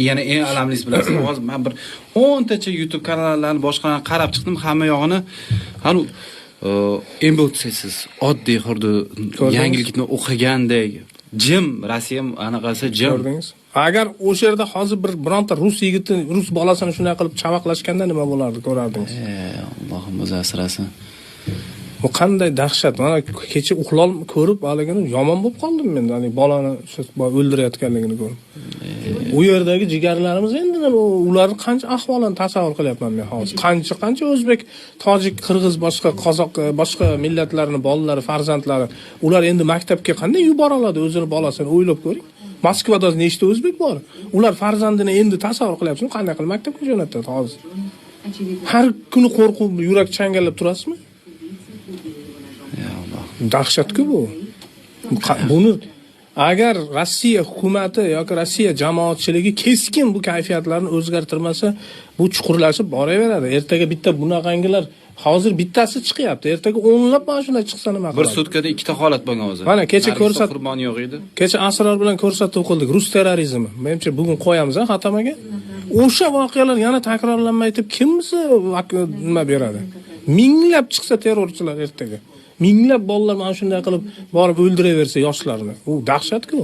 Yana eng alamlisi, bilasizmi, hozir man bir 10 tacha YouTube kanallarni, boshqalarni qarab chiqdim, hamma yog'ini hali emotsiyasiz, oddiy, xuddi Ko'rdingiz? yangilikni o'qigandek jim. Rossiya anaqasi jim. Ko'rdingiz, agar o'sha yerda hozir bir bironta rus yigiti, rus bolasini shunday qilib chavaqlashganda nima bo'lardi, ko'rardingiz. Allohim o'zi asrasin. Bu qanday dahshat! Mana kecha uxlol ko'rib, haligini, yomon bo'lib qoldim men, haligi bolani o'sha o'ldirayotganligini ko'rib. U yerdagi jigarlarimiz endi nima, ularni qancha ahvolini tasavvur qilyapman men hozir. Qancha qancha o'zbek, tojik, qirg'iz, boshqa qozoq, boshqa millatlarni bolalari, farzandlari, ular endi maktabga qanday yubora oladi o'zini bolasini, o'ylab ko'ring. Moskvada nechta o'zbek bor, ular farzandini endi tasavvur qilyapsizmi, qanday qilib maktabga jo'natadi hozir? Har kuni qo'rqib, yurak changallab turasizmi? Ya Alloh. Dahshatku bu. Buni agar Rossiya hukumati yoki Rossiya jamoatchiligi keskin bu kayfiyatlarni o'zgartirmasa, bu chuqurlashib boraveradi. Ertaga bitta bunaqangilar, hozir bittasi chiqyapti, ertaga o'nlab mana shunday chiqsa, nima Bir qiladi? sutkada ikkita holat bo'lgan o'zi. Mana kecha Nargisda qurbon yo'q edi. Kecha Asror bilan ko'rsatuv qildik, rus terrorizmi. Menimcha, bugun qo'yamiz, a, Hatam aka. O'sha voqealar yana takrorlanmay deb kim nima beradi? Minglab chiqsa terrorchilar, ertaga minglab bolalar mana shunday qilib borib o'ldiraversa yoshlarni, u dahshatku.